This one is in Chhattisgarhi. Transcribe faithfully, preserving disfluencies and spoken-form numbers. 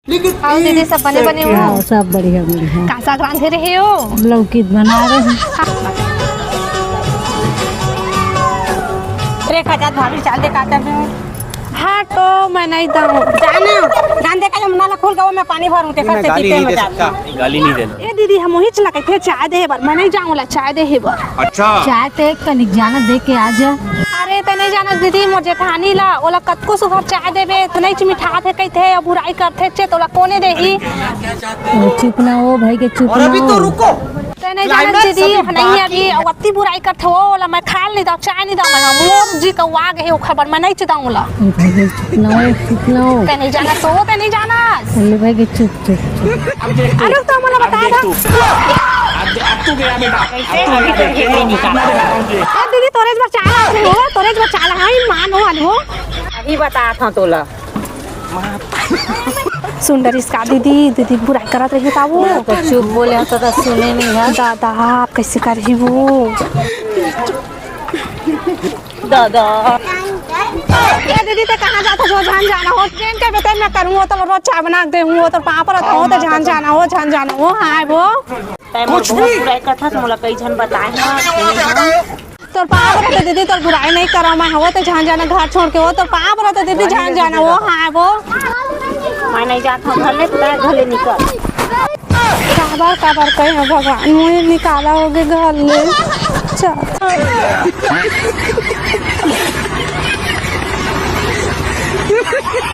अउ दीदी, सब बने बने हो? हाँ, सब बढ़िया बढ़िया। का साग रांधे रहे हो? लौकी बना रहे हैं। रेखा जात भाभी, चाय दे काटा में। हाँ, तो मैं नहीं दूँ। जाना, जान दे का, जब नल खुल गवा, मैं पानी भरूँ, तेकर से गाली नहीं दे सकता। गाली नहीं देना। ए दीदी, हम वही चला के थे चाय दे बर, मैं नहीं जाऊँ ला चाय दे बर। अच्छा। चाय ते एक कनिक जाना दे के आ जा। अरे, ते नहीं जाना दीदी, मोर जेठानी ला, ओला कतको सुघर चाय देबे, तो नहीं मिठाथे कहिथे, अउ बुराई करथे, चे तोला कोने देही। अरे, चुप ना हो भाई के, चुप और ना अभी हो। तो रुको। ते नहीं जाना क्लाइमैक्स दीदी, अभी नहीं बाकी अभी, है। अउ अत्ती बुराई करथे, ओला मैं खाय नहीं दऊँ, चाय नहीं दऊँ, मैं मोर जी का आगे हे, ओखर बर मैं नहीं चिताऊँ ओला। अरे भाई के चुप ना हो, चुप ना हो। ते नहीं जाना तो, ते नहीं जाना। अरे भाई के चुप, चुप, चुप। अरे तो मोला बता दा। अब, अब तू गया बेटा, अब तू गया बेटा। ए दीदी, तोरे बर चाला हो, तोरे बर चाला, हाँ, मान हो, आलू हो। अभी बता था तोला। सुन डरिस का दीदी, दीदी बुराई करत रही ताऊ। तो चुप बोले हो तो, तो सुने नहीं है। दादा, आप कैसे कर रही वो? दादा। ए दीदी, ते कहाँ जात हो? झन जाना हो, ट्रेन के बेतन में करूँ हो, तो रोज चाय बना के देहूँ हो, तो पापड़ रखा हो, तो झन जाना हो, झन जाना हो, हाँ वो। कुछ भी। बुराई करत हस, मोला कई झन बताए ना, सुने ना। तोर पाँव परत दीदी, तोर बुराई नहीं करा मैं, हो ते झन जाना घर छोड़ के, हो तोर पाँव परत दीदी, झन जाना वो, हाँ वो। मैं नहीं जात हूँ घर ले, तैं घर ले निकल। काबर काबर कहे हो भगवान, मुझे निकाला होगे घर ले। चल।